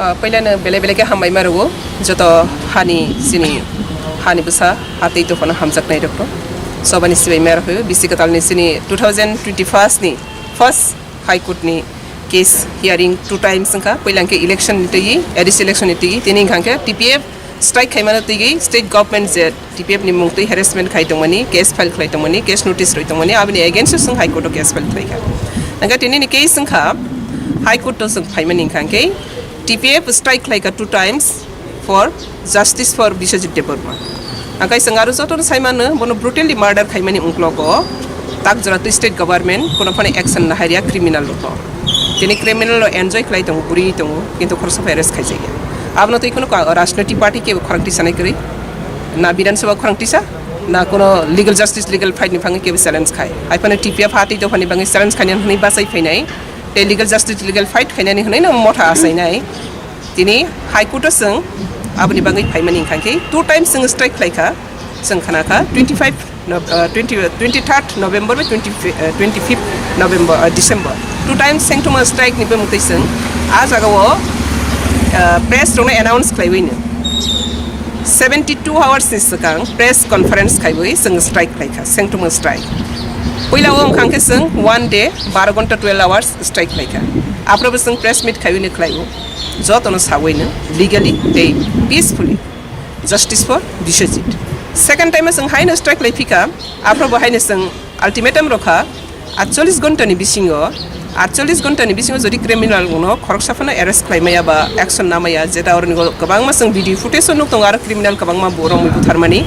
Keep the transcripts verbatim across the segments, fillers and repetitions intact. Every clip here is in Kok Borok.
Ah, puilano belai belai khe hambai ma rwo joto hani chini hani bwsa ha tei dophano hamjaknai rokno. Sobani sibai ma rokho bisi kwtalni chini two thousand twenty-first ni first High Court ni case hearing two times wngkha. Puila hwnkhe election ni twi, A D C election ni twi, tini hwnkha hwnkhe T P F strike khaimano twi state government je T P F ni mung twi harassment khai tongmani, case file khlai tongmani, case notice rwi tongmani, aboni against o chwng High Court o case file khlai kha. Hwnkhe tini ni case wngkha High Court o chwng phaimani hwnkha hwnkhe T P F strike khlai kha two times for justice for Biswajit Debbarma. Hwnkhe chwng aro jotono sai mano bono brutally murder khaimani ungklogo tak jora twi state government kono phano action naharya criminal rokno. Tini criminal rok enjoy khlai tongo, buri tongo, kintu khoroksa phai arrest khaijak ya. Abono twi kheno ka-, rajnoitik party kebo khorang tisanai kwrwi. Na Bidhan Sabha khorang tisa, na kono legal justice, legal fight ni bangwi kebo challenge khai. Hai phano T P F ha tei dophani bangwi challenge khainani hwnwi bachai phainai. Tei legal justice, legal fight khainani hwnwi no motha achainai. Tini High Court o chwng aboni bangwi phaimani hwnkha khe two times chwng strike khlai kha. Chwng khna kha twenty-five Nov-, uh, twenty, uh, twenty-third November bai twenty, uh, twenty-fifth November, uh, December. Two times sengtuma strike ni bemuk tei chwng a jaga o, uh, press rokno announce khlaiwi no seventy-two hours ni swkang press conference khaiwi chwng strike khlai kha, sengtuma strike. Puila o wngkha khe chwng one day, baro ghonta, twelve hours strike khlai kha. Aphro bo chwng press meet khaiwi no khlai o. Jotono sawi no legally tei peacefully. Justice for Biswajit. Second time chwng haino strike lai phika, aphro bo haino chwng ultimatum rokha, atchollis ghonta ni bisingo, atchollis ghonta ni bisingo jodi criminal no khoroksa phano arrest khlai maya ba action na maya, jeta oroni go kwbangma chwng video footage o nuk tongo, aro criminal kwbangma bo rongwi butharmani.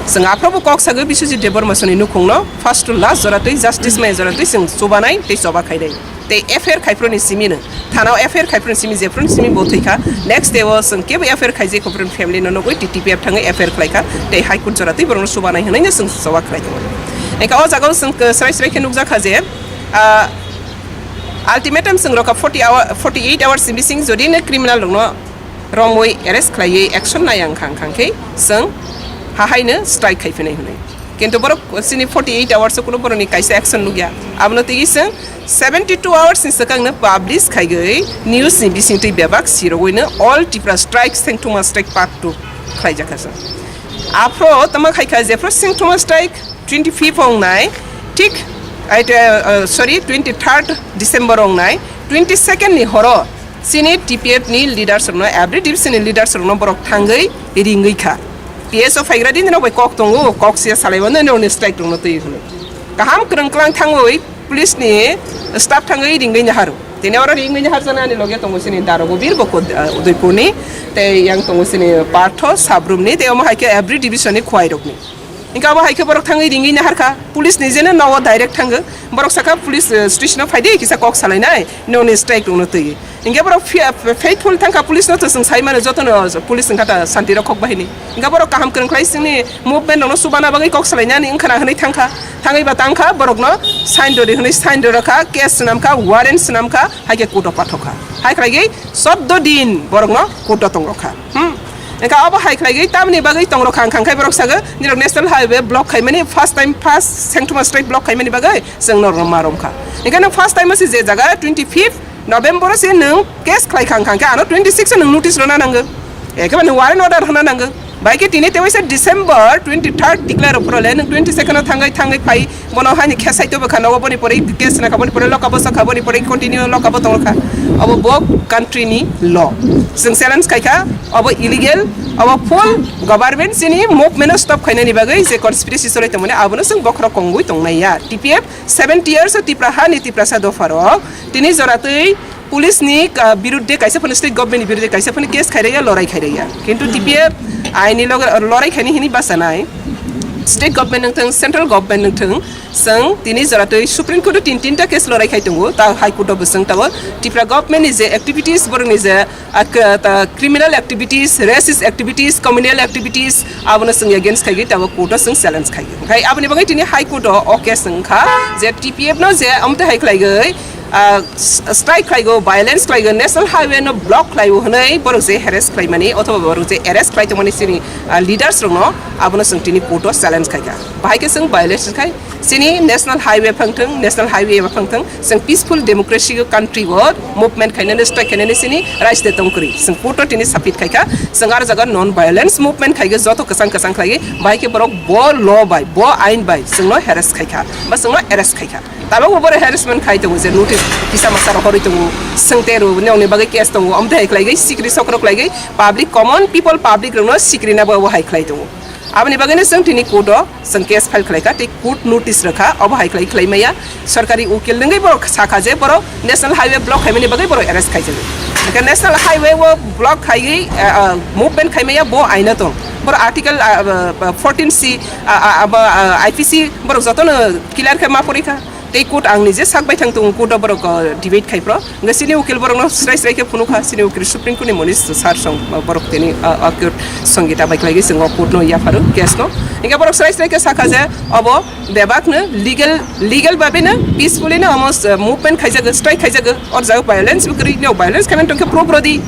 Chwng aphro bo kok sagwi Biswajit Debbarma soni nukhung no first to last jora twi justice maya jora twi chwng chubanai tei choba khainai. Tei F I R khaiphru ni simi no, thana o F I R khaiphru ni simi jephru ni simi bo thwi kha. Next day o chwng kebo F I R khaijak, khopru ni family no nugwi T T P F thangwi F I R khlai kha. Tei High Court jora twi borok no chubanai hwnwi no chwng choba khlai tongo. Engkha o jaga o chwng, uh, srai srai khe nukjak kha je, uh, ultimatum chwng rokha forty hour, forty-eight hours ni bising jodi no criminal rok no romwi arrest khlaiwi action nai ang khang khang khe chwng hahaino strike khai phinai hwnwi. Kintu borok chini forty-eight hours o kuno borokni kaisa action nukya. Abono twi chwng seventy-two hours ni swkang no publish khaigwi news ni bisingtwi bebak sirogwi no All Tripura Strike, Sengthuma Strike Part two khlaijak kha chwng. Aphro tama khai kha jephru Sengthuma Strike twenty-fifth wngnai, thik, ai te, uh, sorry, twenty-third December wngnai, twenty-second ni horo chini T P F ni leaders rokno, every division ni leaders rokno borok thangwi ringwi kha. P S O phaigra din rok bai kok tongo, kok sia salai mano, nini strike rokno twi hwnwi. Kaham kwrwng kwlang thangwi police ni staff thangwi ringwi naharu. Tini oro ringwi nahar jana ani loge tongo chini darogo bir bo ko, uh, Udaipur ni, tei yang tongo chini Partho Sabrum ni, tei omo hai khe every division ni khwai rokni. Hingke abo hai khe borok thangwi ringwi naharkha, police ni jeno nogo direct thango. Borok sakha police, eh, station o phaidi kisa kok salainai, noni strike rokno twi. Hingke borok fi-, faithful thangkha police no, to chwng sai mano jotono police wngkha ta santi rok kok bahini. Hingke borok kaham kwrwng khlai chwngni movement rokno chubana bagwi kok salainani wngkhana hwnwi thangkha. Thangwi ba tangkha borokno sign rwdi hwnwi sign rwkha, case swnamkha, warrant swnamkha, hai khe court o pathokha. Hai khlaigwi chordo din borokno court o tongrokha. Hmm. Engkha abo hai khlaigwi tamni bagwi tongrokha, wngkha khe borok sago, nirok national highway block khaimani first time, first Sengthuma strike block khaimani bagwi chwng norokno ma romkha. Engkha nwng first time o se je jaga twenty-fifth November o se nwng case khlai kha, wngkha khe ano twenty-six o nwng notice rwna nango. Ekheba nwng warrant order rwna nango. Bai khe tini tewaisa December twenty-third declare rw phuru le nwng twenty-second o thangwi thangwi phai. Bono haini khe saito bwkha nogo, boni pore case na kha, boni pore lock up o sakha, boni pore continue lock up o tongkha. Abo bo country ni law. Chwng challenge khaikha, abo illegal, abo full government chini movement o stop khainani bagwi je conspiracy cholai tongmani, abono chwng bokhorok kongwi tongnai ya. T P F seventy years o Tipra ha ni Tiprasa dopha rok tini jora twi police ni, ah, birudde kaisa phano, state government ni birudde kaisa phano case khairaiya, lorai khairaiya. Kintu T P F aini loge lorai khaini hini bachanai. State government nungthung, central government nungthung, chwng tini jora twi Supreme Court o tin tinta case lorai khai tongo, ta High Court o bo chwng tabok Tripura government ni je activities, borok ni je, ah, k-, ta criminal activities, racist activities, communal activities, abono chwng against khaigwi tabok court o chwng challenge khaigwi. Khai aboni bagwi tini High Court o o case wngkha je T P F no je amte hai khlaigwi ah, s-, strike khlaigo, violence khlaigo, national highway no block khlaigo hwnwi borok je harass khlaimani othoba borok je arrest khlai tongmani chini, ah, leaders rokno abono chwng tini court o challenge khaikha. Bahai khe chwng violation khai chini national highway phangthwng, national highway eba phangthwng, chwng peaceful democracy country o movement khainani, strike khainani chini rights de tongkwrwi. Chwng court o tini submit khaikha, chwng aro jaga non violence movement khaikhe joto kwchang kwchang khlaiwi, bahai khe borok bo law bai, bo ain bai chwngno harass khaikha, ba chwngno arrest khaikha. Tabukbo borok harassment khai tongo je notice kisa masa rok horwi tongo, swngte rw nokni bagwi case tongo, omo tei hai khlaiwi sikri sokro khlaiwi public, common people, public rokno sikri na bo hai khlai tongo. Aboni bagwino chwng tini court o chwng case file khlaikha tei court notice rwkha, obo hai khlai khlai maya. Sorkari ukil nwngwi borok sakha je borok national highway block khaimani bagwi borok arrest khaijago. Hwnkhe national highway o block khaiwi, ah, ah, movement khaimaya bo aina tong. Borok article, ah, ah, ah, fourteen C, ah, ah, ah, bo, ah, I P C borok jotono clear khe ma porikha. Tei court ang nije sak bai thang tongo, court o borok, uh, debate khai pro. Hwnkhe sini ukil borokno srai srai khe phunukha, sini ukil Supreme Court ni moni sir song, uh, borok tini, uh, uh, court songita bai khlai khe chwng o court no yapharo case no. Hwnkhe borok srai srai khe sakha je obo bebak no legal, legal babe no peacefully no omo, uh, movement khaijago, strike khaijago, or jaga violence bo kwrwi no, violence khaimani tongkhe proof rodi.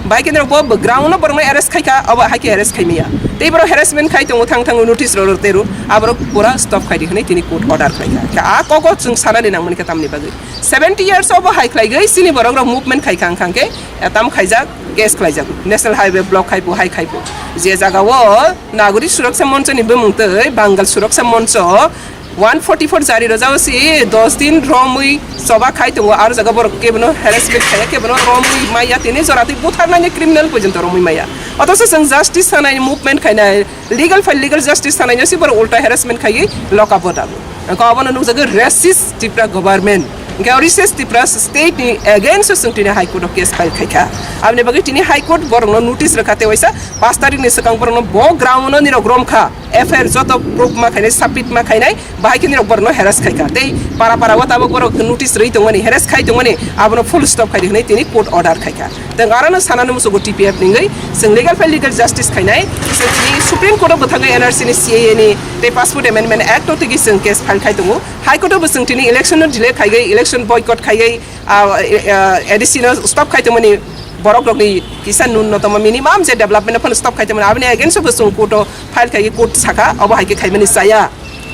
Bai khe norok bo, bo ground no borokno arrest khaikha, obo hai khe arrest khaimaya. Tei borok harassment khai tongo thang thang notice rw rw teru. Aborok pura stop khai di hwnwi tini court order khlai kha. Khe a kogo chwng sanani nangmani khe tamni bagwi. Seventy years obo hai khlai gwi chini borok rok movement khai khang khang khe, eh, tam khaijak, case khlaijak. National highway block khai bo hai khai bo. Je jaga o Nagori Suraksha Moncho ni bumung tei Bangal Suraksha Moncho one forty four jari rojao si dos din romwi choba khai tongo. Aro jaga borok kebono harassment khaiya, kebono romwi maya, tini jora twi butharnani criminal porjonto romwi maya. Othocho chwng justice sanai movement khainai, legal file, legal justice sanai no si borok ulta harassment khaiwi lock up o dago. Hwnkhe obono nukjago racist Tripura government. Hwnkhe o racist Tripura state ni against o chwng tini High Court o case file khaikha. Aboni bagwi tini High Court borokno notice rwkha tei waisa pash tarikh ni swkang borokno bo ground no nirok romkha. F I R joto proof ma khainai, submit ma khainai, bahai khe nirok borokno harass khaikha. Tei para para o tabuk borok notice rwi tongmani, harass khai tongmani, abono full stop khai di hwnwi tini court order khaikha. Tei arano sanani musugo T P F ni wngwi chwng legal file, legal justice khainai. Chwng tini Supreme Court o bwthangwi N R C ni, C A A ni tei Passport Amendment Act o tigi chwng case file khai tongo. High Court o bo chwng tini election no delay khaiwi, election boycott khaiwi, ah, ah, A D C no stop khai tongmani, borok rokni kisa nunnotomo minimum je development phano stop khai tongmani, aboni against o bo chwng court o file khaiwi court sakha, obo hai khe khaimani chaya.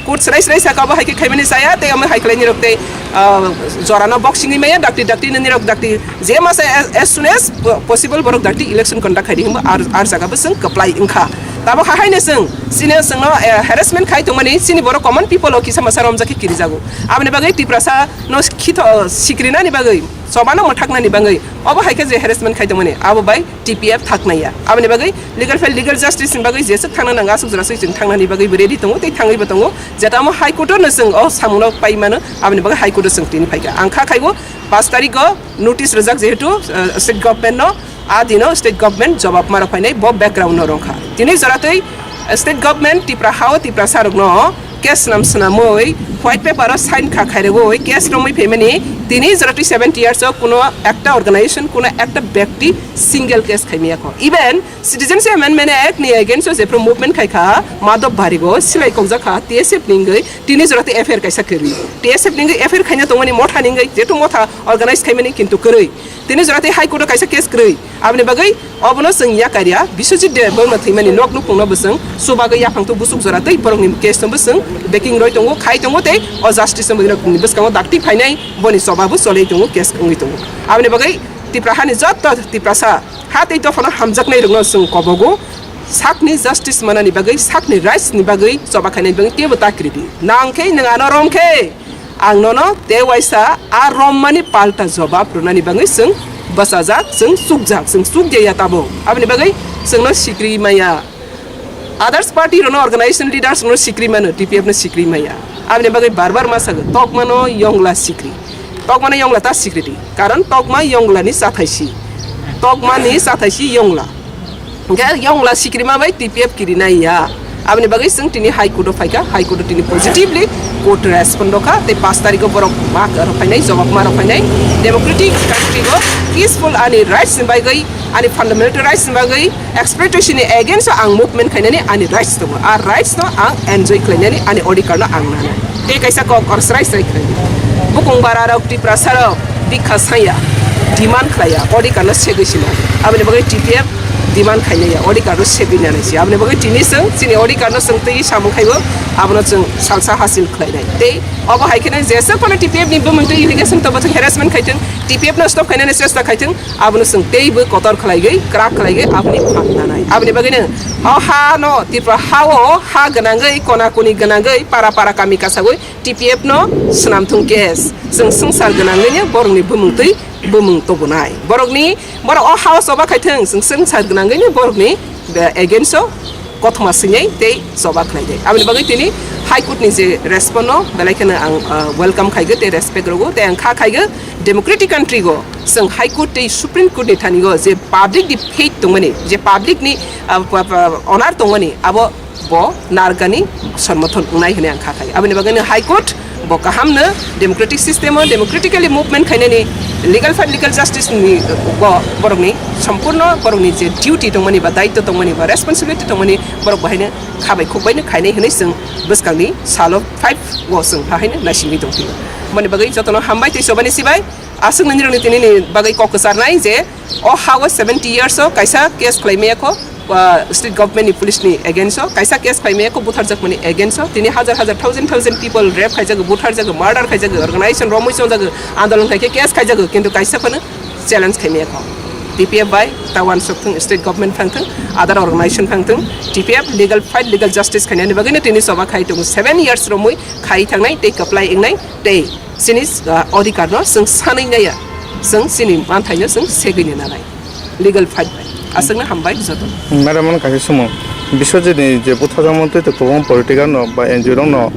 Court srai srai saka obo hai khe khaimani chaya, tei omo hai khlai nirok tei, ah, jorano boxing wi maya, dakti dakti nirok dakti je masa as, as soon as po-, possible borok dakti election conduct khai di hwnba ar, ar jaga bo chwng kwplai wngkha. Tabuk hahaino chwng chini chwngno, eh, harassment khai tongmani chini borok common people o kisa masa romjak khe kirijago. Aboni bagwi Tiprasa no khitho, sikrinani bagwi, chobano mwthaknani bagwi obo hai khe je harassment khai tongmani abo bai T P F thaknai ya. Aboni bagwi legal file, legal justice ni bagwi jeswk thangna nango, aswk jora swk chwng thangnani bagwi bo ready tongo tei thangwi bo tongo. Jeta omo High Court o no chwng o samungno pai mano, aboni bagwi High Court o chwng tini phaikha. Ang kha khaibo pash tarikh o notice rwjak jehetu, uh, state government no, a dino state government jobab ma rok phainai bo background no rwngkha. Tini jora twi state government Tipra ha o Tiprasa rokno case swnam swnamwi white paper o sign kha khairogwi case romwi phaimani, tini jora twi seventy years o kuno ekta organization, kuno ekta byakti single case khaimaya kho. Even Citizenship Amendment Act ni against o jephru movement khai kha, Madhav Barik o silai kokjak kha T S F ni wngwi, tini jora tei F I R kaisa kwrwi. T S F ni wngwi F I R khaina tongmani motha ni wngwi, jehetu motha organize khaimani kintu kwrwi. Tini jora tei High Court o kaisa case kwrwi. Aboni bagwi obono chwng yakarya, Biswajit Debbarma thwimani nok nukungno bo chwng chubagwi yaphang to busuk jora tei borokni case no bo chwng backing roi tongo, khai tongo tei o justice no bo bwskango dakti phainai boni choba bo cholwi tongo, case wngwi tongo. Aboni bagwi Tipra hani jotto Tiprasa ha tei dophano hamjaknai rokno chwng kobogo, sakni justice manani bagwi, sakni rights ni bagwi choba khainani bagwi kebo ta kiridi. Nang khe nwng ano rom khe, ang nono tei waisa a rom mani palta jobab rwnani bagwi chwng bwchajak, chwng chukjak, chwng chukjaya tabuk. Aboni bagwi chwngno sikri maya. Others party rokno, organization leaders rokno sikri mano, T P F no sikri maya. Aboni bagwi bar bar ma sago, tokmano yongla sikri. Tokmano yongla ta sikri di. Karon tokma yongla ni chathai si. Tokma ni chathai si yongla. Hwnkhe yongla sikri ma bai T P F kiri nai ya. Aboni bagwi chwng tini High Court o phaikha, High Court o tini positively court respond rokha, tei pash tarikh o borok ma rok phainai, jobab ma rok phainai. Democratic country o peaceful ani rights ni bagwi, ani fundamental rights ni bagwi, exploitation ni against o ang movement khainani ani rights tongo. A rights no ang enjoy khlainani ani odhikar no ang nanai. Tei kaisa kok or srai srai khlai. Bukung bara rok, Tiprasa rok, Bikha saya, demand khlaiya, odhikar no segwi sino. Aboni bagwi T P F demand khainaiya, odhikar no segwi nanai si. Aboni bagwi tini chwng chini odhikar no chwng twi samung khaibo, abono chwng salsa hasil khlainai. Tei obo hai kheno jeswk phano T P F ni bumung twi irrigation to bothwng harassment khaithwng, T P F no stop khainani chesta khaithwng, abono chwng teibo kotor khlaigwi, kwrak khlaigwi aboni phan nanai. Aboni bagwino o ha no Tripura ha o ha gwnangwi, kona koni gwnangwi, para para kami kasagwi T P F no swnam thung case. Chwng swngchar gwnangwino borokni bumung twi bumung tubunai. Borokni, borok o ha o choba khaithwng, chwng swngchar gwnangwino borokni, eh, against o kothoma swinai tei choba khlainai. Aboni bagwi tini High Court ni je response no belai kheno ang, ah, welcome khaigo tei respect rogo tei ang kha khaigo democratic country go chwng High Court tei Supreme Court ni thani go je public ni faith tongmani, je public ni, ah, pa-, pa-, honor tongmani abo bo nargani somorthon wngnai hwnwi ang kha khai. Aboni bagwi no High Court bo kaham no democratic system o democratically movement khainani legal fight, legal justice ni bo borokni sompurno borokni je duty tongmani ba daityo tongmani ba responsibility tongmani borok bo haino kha bai khuk bai no khainai hwnwi chwng bwskangni salo five o chwng ha haino naisingwi tongphio. Aboni bagwi jotono hambai tei chobani sibai aswk nini rokni tini ni bagwi kok kwcharnai je o ha o seventy years o kaisa case khlai maya kho, ah, state government ni police ni against o kaisa case khlai maya kho butharjakmani against o tini hajar hajar thousand thousand people rape khaijago, butharjago, murder khaijago, organization romwi chonjago, andolon khai khe case khaijago kintu kaisa phano challenge khai maya kho. T P F bai ta wansuk thung, state government phang thung, other organization phang thung, T P F legal fight, legal justice khainani bagwi no tini choba khai tongo seven years romwi khai thangnai tei kwplai wngnai tei chini, ah, odhikar no chwng sanwi naiya, chwng chini manthai no chwng segwi ni nanai legal fight bai. Aswkno hambai joto. Madam, ano kaisa sumung. Biswajit ni je butharjakmani twi kwbangma political no ba N G O rok no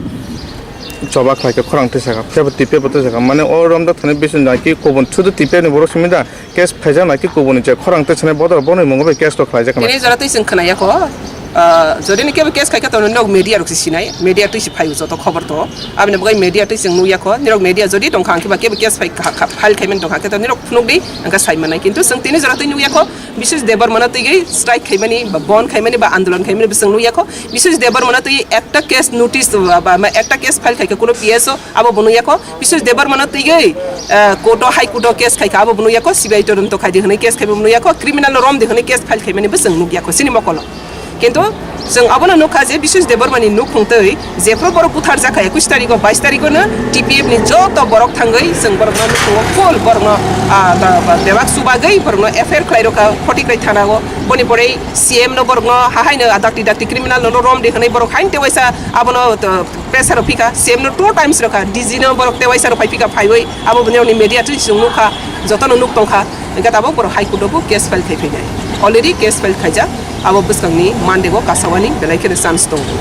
choba khlai khe khorang twi sakha, phiya bo T P F bo twi sakha. Mane o romda thani bising naki kubun sudu T P F ni borok simi da case phaijak naki kubun ni je khorang twi sanai bodol boni mungo bai case rok khlaijak kha. Tini jora twi chwng khwnaya kho. Ah, jodi ni kebo case khai khe tono nog media rok se sinai, media twi se phaio joto khobor to. Aboni bagwi media twi chwng nukya kho, nirok media jodi tongkha ang khe ba kebo case phai kha, kha, file khaimani tongkha khe to nirok phunuk di, ang khe sai manai. Kintu chwng tini jora twi nukya kho, Biswajit Debbarmano twi strike khaimani, ba bon khaimani, ba andolon khaimani bwswng nukya kho. Biswajit Debbarmano twi ekta case notice, ba, ba, ba, ekta case file khai kha kuno P S O, abo bo nukya kho. Biswajit Debbarmano twi, eh, court o, High Court o case khai kha, abo bo nukya kho. C B I todonto khai di hwnwi case khai bo nukya kho. Criminal no rom di hwnwi case file khaimani bwswng nukya kho, chini mokolo. Kintu chwng abono nukha je Biswajit Debbarmani nukhung twi jephru borok butharjak kha ekush tarikh o, bais tarikh o no T P F ni joto borok thangwi chwng borokno nukhungo full borokno, ah, da-, ba-, bebak chubagwi borokno F I R khlai rokha Khotiklai thana o. Boni pore C M no borokno hahaino dakti dakti criminal no rom di hwnwi borok hain tewaisa abono, to, pressure rok phika, C M no two times rokha, D G no borok tewaisa rok phai phika phaiwi abo bini media twi chwng nukha, jotono nuk tongkha. Hingke tabok borok High Court o bo case file khai phainai. Already case file khaijak, abo bwskangni Monday o kasawani belai kheno chance tongo.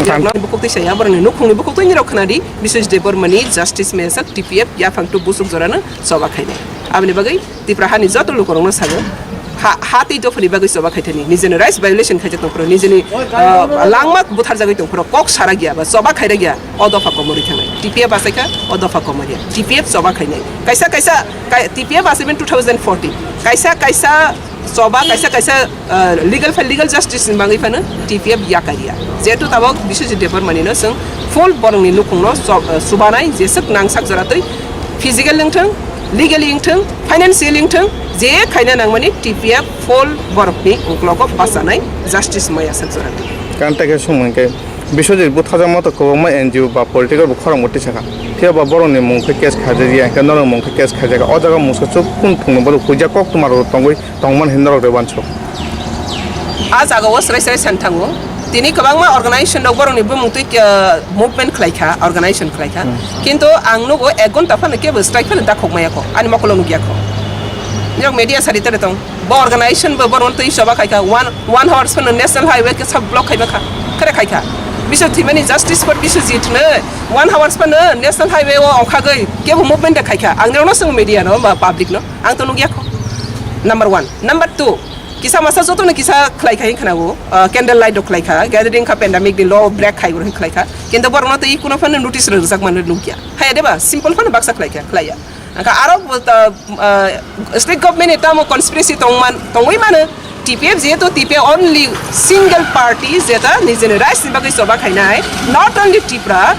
Tang- Borokni bukhuk twi saya, borokni nukhungni bukhuk twi nirok khwnadi, Biswajit Debbarmani justice mesak T P F yaphang tu busuk jorano choba khainai. Aboni bagwi Tripura hani joto lukurokno sago, ha, ha tei dophani bagwi choba khaithani, nijini rights violation khaijak tongphuru, nijini, ah, langma butharjagwi tongphuru, kok sara giya ba choba khaira giya, o dopha komorwi thangnai. T P F achaikha, o dopha komorya. T P F choba khainai. Kaisa, kaisa, kai-, T P F achaimani two thousand fourteen. Kaisa, kaisa choba, kaisa, kaisa, ah, legal file, legal justice ni bagwi phano T P F yakariya. Jehetu tabok Biswajit Debbarmani no chwng full borokni nukhungno cho-, ah, chubanai jeswk nangsak jora twi physical wngthwng, legally wngthwng, financially wngthwng, je khaina nangmani T P F full borokni uklogo bachanai justice maya sak jora twi. Kan tei khe sung hwnkhe Biswajit butharjakma to kwbangma N G O ba political bo khorang bo tisa kha. Phiya ba borokni mung khe case khaijak ya, hwnkhe norok mung khe case khaijak kha. O jaga mungsa chuk kung thungno borok huijak kok twma rok tongwi tongmani hinwi norok de uansuk. A jaga o srai srai san thango. Tini kwbangma organization rok borokni bumung twi, ah, movement khlai kha, organization khlai kha. Hmm. Kintu ang nugo ek ghonta phano kebo strike phano dakhok maya kho. Ani mokolo nugya kho. Nirok media sari tere tong. Bo organization bo borokno twi choba khai kha, one, one hours phano national highway kisa block khai kha, khere khai kha. Biswajit thwimani justice for Biswajit hwnwi one hours phano national highway o ongkhagwi kebo movement de khai kha. Ang norokno swng media no ba public no, ang to nugya kho. Number one. Number two, kisa masa jotono kisa khlai khai khna o, ah, candle light rok khlai kha, gathering kha pandemic ni law break khai bo khlai kha. Kintu borokno twi kuno phano notice rwjak mano nugya. Haya de ba simple phano baksa khlai kha, khlai ya. Angkha aro bo ta, ah, state government ni tamo conspiracy tongman, tongwi mano. T P F jehetu T P F only single party jeta nijini rights ni bagwi choba khainai, not only Tripura,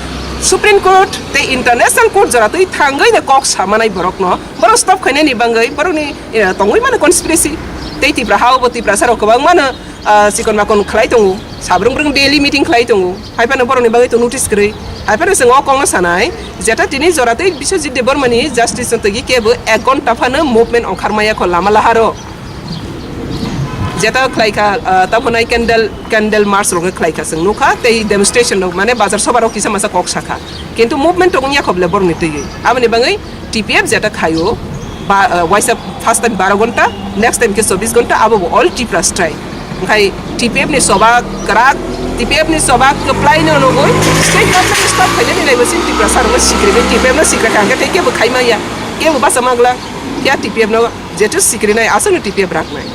Supreme Court tei International Court jora twi thangwi no kok samanai borokno, borok stop khainani bangwi borokni, eh, tongwi mano conspiracy. Tei Tipra hao bo Tiprasa rok kwbangmano, ah, chikon makon khlai tongo, sabrung brung daily meeting khlai tongo, hai phano borokni bagwi to notice kwrwi. Hai phano chwng o kokno sanai, jeta tini jora twi Biswajit Debbarmani justice no twi kebo ek ghonta phano movement ongkhar maya kho lama laharo. Jeta khlai kha, ah, tamo nai candle, candle march rok khlai kha, chwng nukha, tei demonstration rok, mane bazar soba rok kisa masa kok sakha. Kintu movement rok wngya khoble borokni twiwi. Aboni bagwi T P F jeta khaio, ba, ah, waisa first time baro ghonta, next time khe chobbish ghonta, abo bo all Tipra strike. Khai T P F ni soba kwrak, T P F ni soba kwplai no nugwi state government stop khainani naibo sin Tiprasa rokno sikri bai T P F no sikra kha, hwnkhe tei kebo khai maya, kebo basa magla, ya T P F no jetu sikri nai aswkno T P F rak nai.